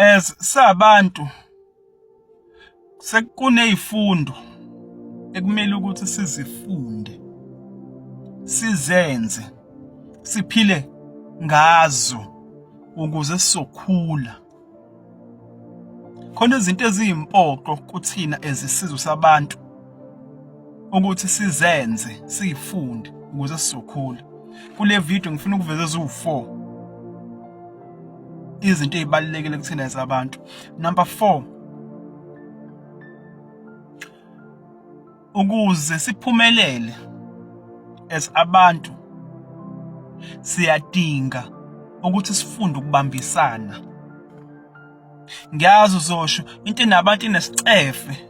As sabantu sekunezifundo ekumele ukuthi sizifunde, sizenze, siphile ngazo ukuze sizokhula. Khona izinto eziyimpoqo kuthina ezisizwe sabantu ukuthi sizenze, siyifunde ukuze sizokhula. Kule video ngifuna ukuveza eziwu-4 izinto ezibalulekile kuthina as abantu. Number 4, ukuze siphumelele as abantu siyadinga ukuthi sifunde ukubambisana. Ngiyazi uzosho into enabantu inesicefe,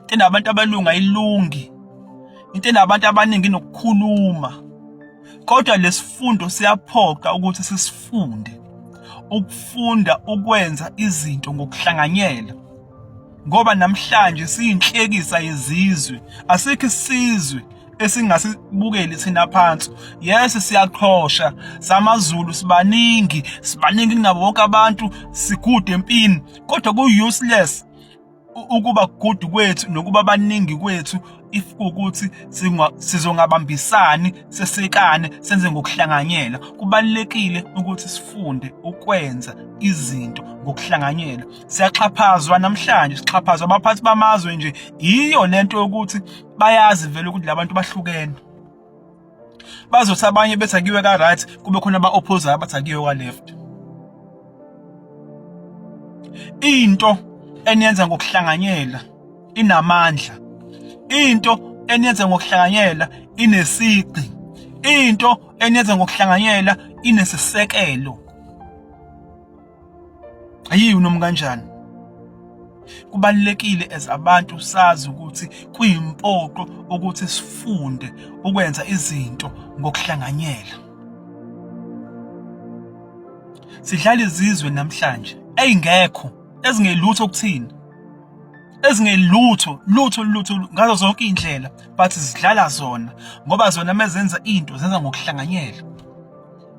into enabantu abalunga ayilungi, into enabantu abaningi inokukhuluma, kodwa lesifundo siyaphoqa ukuthi sisifunde, ukufunda ukwenza izinto ngokuhlanganyela, ngoba namhlanje siyinhlekisa yezizwe. Asikho isizwe esingasibukeli thina phansi. Yes, siyaqhosha samaZulu, sibaningi, sibaningi kunabo bonke abantu, sigude empini, kodwa ku useless ukuba good kwethu nokuba baningi kwethu if kuwukuthi sizongabambisani, sesekane, senze ngokuhlanganyela. Kubalulekile ukuthi sifunde ukwenza izinto ngokuhlanganyela. Siyaxhaphazwa namhlanje, sixhaphazwa abaphathi bamazwe nje yiyo lento yokuthi bayazi vele ukuthi labantu bahlukene. Bazothi abanye bethi akuyiwe ka-right, kube khona aba-opposayo abathi akuyiwe ka-left. Into eniyenza ngokuhlanganyela inamandla, into eniyenza ngokuhlanganyela inesigqi, into eniyenza ngokuhlanganyela inesisekelo. Ayiyo noma kanjani. Kubalulekile as abantu sazi ukuthi kuyimpoqo ukuthi sifunde ukwenza izinto ngokuhlanganyela. Sidlala izizwe namhlanje ey'ngekho, ezingelutho kuthina, ezingelutho lutho lutho ngazo zonke iy'ndlela, but zidlala zona ngoba zona mezenza into zenza ngokuhlanganyela,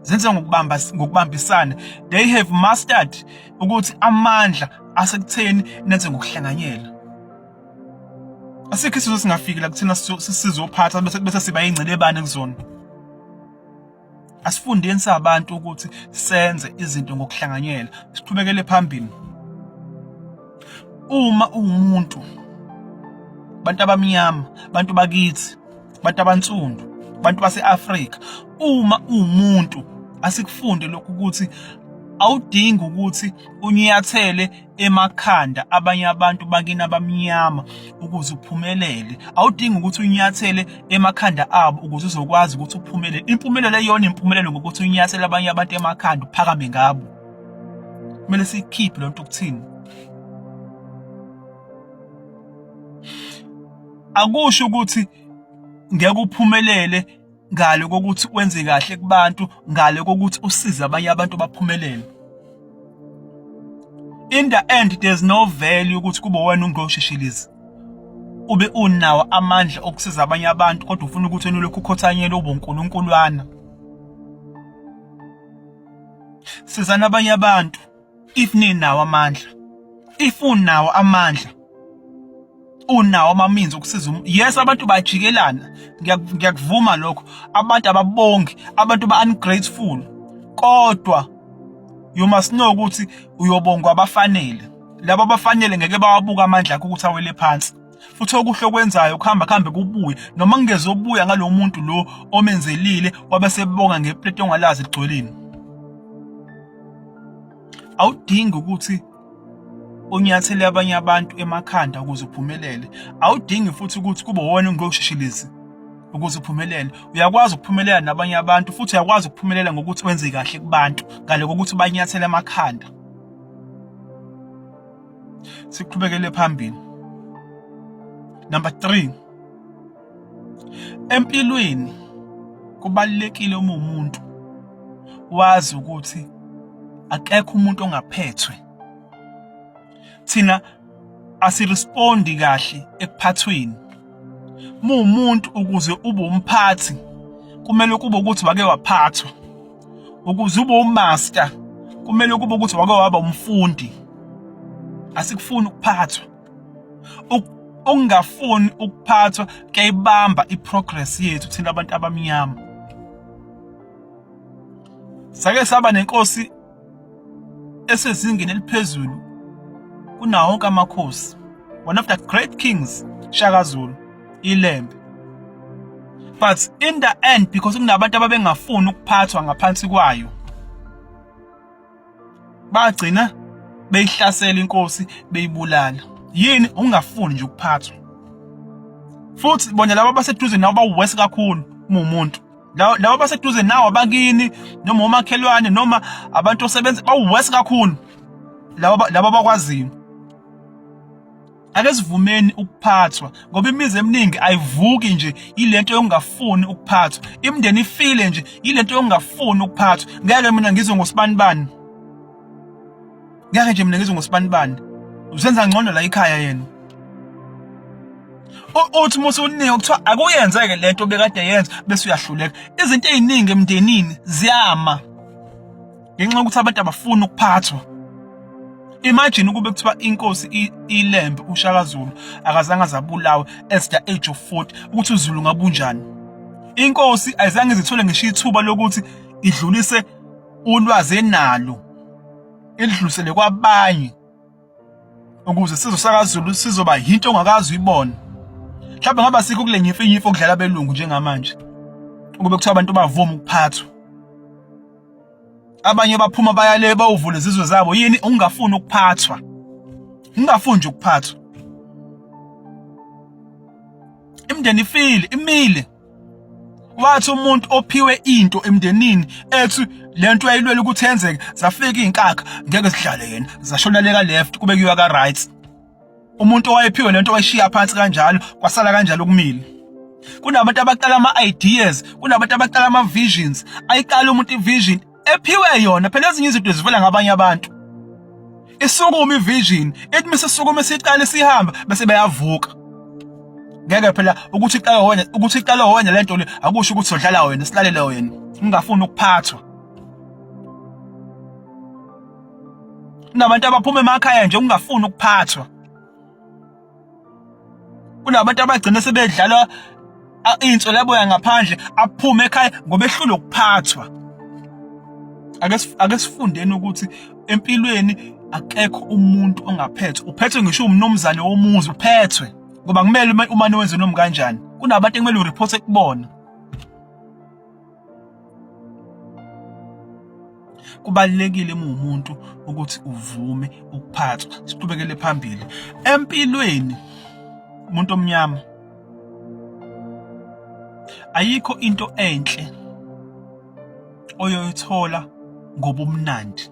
zenza ngokubamba, ngokubambisana. They have mastered ukuthi amandla asekutheni nenze ngokuhlanganyela. Asikho isizwe singafiki la kuthina sizophatha bese siba yingcelebane kuzona. Asifundeni sabantu ukuthi senze izinto ngokuhlanganyela, siqhubekele phambili. Uma uwumuntu, bantu abamnyama, bantu bakithi, bantu abansundu, bantu base-Afrika, uma uwumuntu asikufunde lokhu ukuthi awudingi ukuthi unyathele emakhanda abanye abantu bakini abamnyama ukuze uphumelele. Awudingi ukuthi unyathele emakhanda abo ukuze uzokwazi ukuthi uphumelele. Impumelelo eyona impumelelo ngokuthi unyathele abanye abantu emakhanda uphakame ngabo. Kumele siyikhiphe lento kuthini. Akusho ukuthi ngeke uphumelele ngale kokuthi wenze kahle kubantu, ngale kokuthi usize abanye abantu baphumelele. In the end there's no value ukuthi kube wena ungoshishilizi ube unawo amandla okusiza abanye abantu, kodwa ufuna ukuthi wena ulokhu ukhothanyela ube uNkulunkulwana. Sizana abanye abantu if ninawo amandla, if unawo amandla, unawo ama-means okusiza. Yes, abantu bajikelana, ngiyakuvuma lokho, abantu ababongi, abantu ba-ungrateful, kodwa you must know ukuthi uyobongwa abafanele. Labo abafanele ngeke bawabuka amandla akho ukuthi awele phansi, futhi okuhle okwenzayo kuhamba kuhambe kubuye, noma kungezobuya ngalo muntu lo omenzelile wabe sebonga ngeplate ongalazi ligcweleni. Awudingi ukuthi unyathele abanye abantu emakhanda ukuze uphumelele. Awudingi futhi ukuthi kube wona ungoshishilizi ukuze uphumelele. Uyakwazi ukuphumelela nabanye abantu, futhi uyakwazi ukuphumelela ngokuthi wenze kahle kubantu ngale kokuthi banyathele emakhanda. Siqhubekele phambili. Number 3, empilweni kubalulekile uma umuntu wazi ukuthi akekho umuntu ongaphethwe. Thina asirespondi kahle ekuphathweni. Muwumuntu ukuze ube umphathi kumele kube ukuthi wake waphathwa, ukuze ube umaster kumele kube ukuthi wake waba umfundi. Asikufuni ukuphathwa. Ukungafuni ukuphathwa kuyayibamba iprogress yethu thina abantu abamnyama. Sake saba nenkosi esezingeni eliphezulu kunawo wonke amakhosi, one of the great kings, Shaka Zulu, iLembe. But in the end, because kunabantu ababengafuni ukuphathwa ngaphansi kwayo, bagcina beyihlasela inkosi, beyibulala. Yini? Ungafuni nje ukuphathwa. Futhi bona laba abaseduze nawe bawuwesi kakhulu uma umuntu. Laba abaseduze nawe, abakini noma omakhelwane noma abantu osebenza, bawuwesi kakhulu laba abakwaziyo. Ake sivumeni ukuphathwa, ngoba imizi eminingi ayivuki nje yilento yokungafuni ukuphathwa. Imindeni ifile nje yilento yokungafuni ukuphathwa. Ngeke mina ngizwe ngosibanibani, ngeke nje mina ngizwe ngosibanibani, usenza ngcono la ekhaya yena. Uthi musu uningi kuthiwa akuyenzeke lento bekade yenza, bese uyahluleka. Izinto eziningi emndenini ziyama ngenxa yokuthi abantu abafuni ukuphathwa. Imagine ukube kuthiwa inkosi iLembe uShaka Zulu akazange azabulawe at the age of 40, ukuthi uZulu ngabunjani. Inkosi ayizange izithole ngisho ithuba lokuthi idlulise ulwazi enalo, idlulisele kwabanye, ukuze sizwe sakaZulu sizoba yinto ongakazi uyibone. Mhlawumbe ngaba sikho kule nyimfinyimfi okudlala abelungu njengamanje, ukube kuthiwa abantu bavuma ukuphathwa. Abanye baphuma bayale bawuvula izizwe zabo. Yini? Ungafuni ukuphathwa, ungafuni nje ukuphathwa. Imindeni ifile, imile. Wathi umuntu ophiwe into emndenini ethi lento uyayilwela ukuthi yenzeke, zafika izinkakha, ngeke sidlale yena, zashona leka left kube kuyiwa ka right. Umuntu owayephiwe lento wayishiya phansi kanjalo, kwasala kanjalo kumile. Kunabantu abaqala ama-ideas, kunabantu abaqala ama-visions. Ayiqala umuntu i-vision ephiwe yona, phela ezinye izinto zivela ngabanye abantu. Isukuma i-vision, ithi misisukume siqale sihamba, bese beyavuka. Ngeke phela ukuthi iqale wena, ukuthi iqale wena lento le akusho ukuthi sodlala wena, silalele wena. Ungafuni ukuphathwa. Kunabantu abaphuma emakhaya nje ungafuni ukuphathwa. Kunabantu abagcina sebedlala inso laboya ngaphandle, aphume ekhaya ngoba ehlulwe ukuphathwa. Ake sifundeni ukuthi empilweni akekho umuntu ongaphethwe. Uphethwe ngisho umnumzane womuzi, uphethwe ngoba kumele umane wenze noma kanjani. Kunabantu ekumele ureporte kubona. Kubalulekile uma umuntu ukuthi uvume ukuphathwa. Siqhubekele phambili empilweni, umuntu omnyama. Ayikho into enhle oyoyithola ngobumnandi.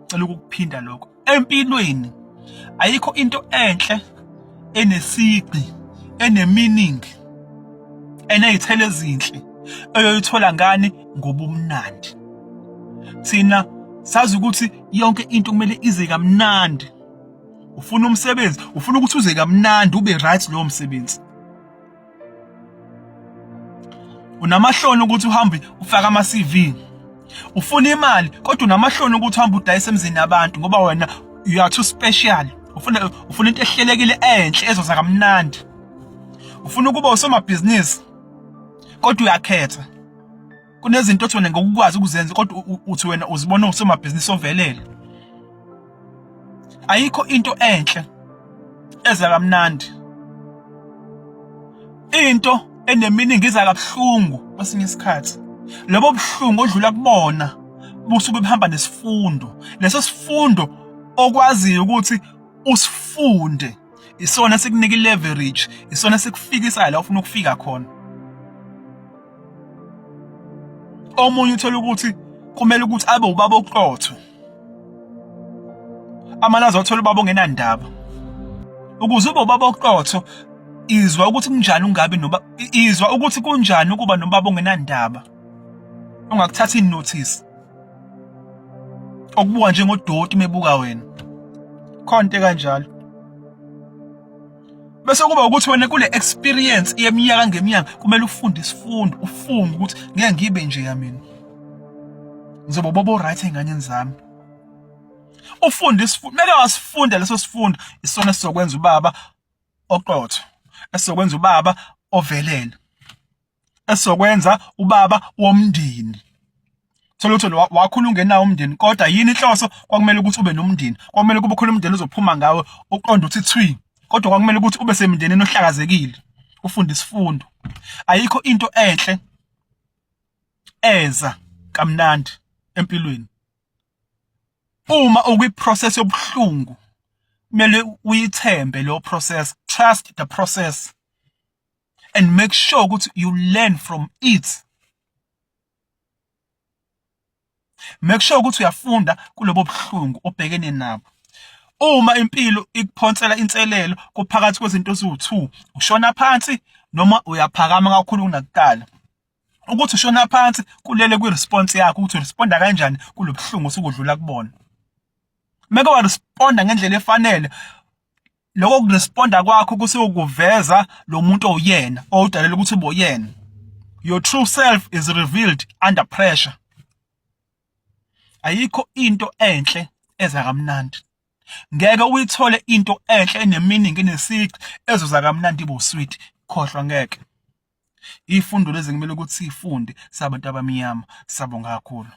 Cela ukukuphinda lokho. Empilweni ayikho into enhle enesigqi, enemeaning, eney'thelo ezinhle oyoyithola ngani? Ngobumnandi. Thina sazi ukuthi yonke into kumele ize kamnandi. Ufuna umsebenzi, ufuna ukuthi uze kamnandi, ube right lowo msebenzi. Unamahloni ukuthi uhambe ufake ama-CV. Ufuna imali kodwa unamahloni ukuthi uhambe udayise emzini yabantu ngoba wena you are too special. Ufuna into ehlelekile enhle ezoza kamnandi. Ufuna ukuba usomabhizinisi kodwa uyakhetha. Kunezinto othi wena ngokukwazi ukuzenza kodwa uthi wena uzibona usomabhizinisi ovelele. Ayikho into enhle eza kamnandi. Into eneminingi iza kabuhlungu kwesinye isikhathi. Lobo buhlungu odlula kubona busuke buhamba nesifundo. Leso sifundo okwaziyo ukuthi usifunde isona sikunika i-leverage, isona sikufikisayo la ufuna ukufika khona. Omunye uthola ukuthi kumele ukuthi abe ubaba oqotho, amalazi othola ubaba ongenandaba. Ukuze ube ubaba oqotho, izwa ukuthi kunjani ungabi noba, izwa ukuthi kunjani ukuba nobaba ongenandaba, ongakuthatha inotice, okubuka njengodoti mebuka wena. Khona into kanjalo. Bese kuba ukuthi wena kule experience yeminyaka ngeminyaka kumele ufunde isifundo, ufunge ukuthi ngeke ngibe nje ya mina. Ngizoba ubaba oright ey'nganeni zami. Ufunde isifundo, meke wasifunda leso sifundo, isona esizokwenza ubaba oqotho, esizokwenza ubaba ovelele, esizokwenza ubaba womndeni. Thola ukuthi wakhula ungenawo umndeni, kodwa yini inhloso? Kwakumele ukuthi ube nomndeni, kwakumele kube khona umndeni ozophuma ngawe uqonde ukuthi thwi, kodwa kwakumele ukuthi ube semndenini ohlakazekile, ufunde isifundo. Ayikho into enhle eza kamnandi empilweni. Uma ukwi-process yobuhlungu, kumele uyithembe leyo process, trust the process and make sure ukuthi you learn from it. Make sure ukuthi uyafunda kulobo buhlungu obhekene nabo. Uma impilo ikuphonsela inselelo kuphakathi kwezinto eziwu-2, ushona phansi noma uyaphakama kakhulu kunakuqala. Ukuthi ushona phansi kulele kwi-response yakho, ukuthi uresponda kanjani kulobuhlungu osukudlula kubona. Meke waresponda ngendlela efanele, lokho kuresponda kwakho kusewukuveza lo muntu owuyena, owudalela ukuthi ube uyena. Your true self is revealed under pressure. Ayikho into enhle eza kamnandi. Ngeke uyithole into enhle ene-meaning, enesici, ezoza kamnandi ibe usweet. Khohlwa, ngeke. Ifundo lezi kumele ukuthi sifunde sabantu abamnyama. Sabonga kakhulu.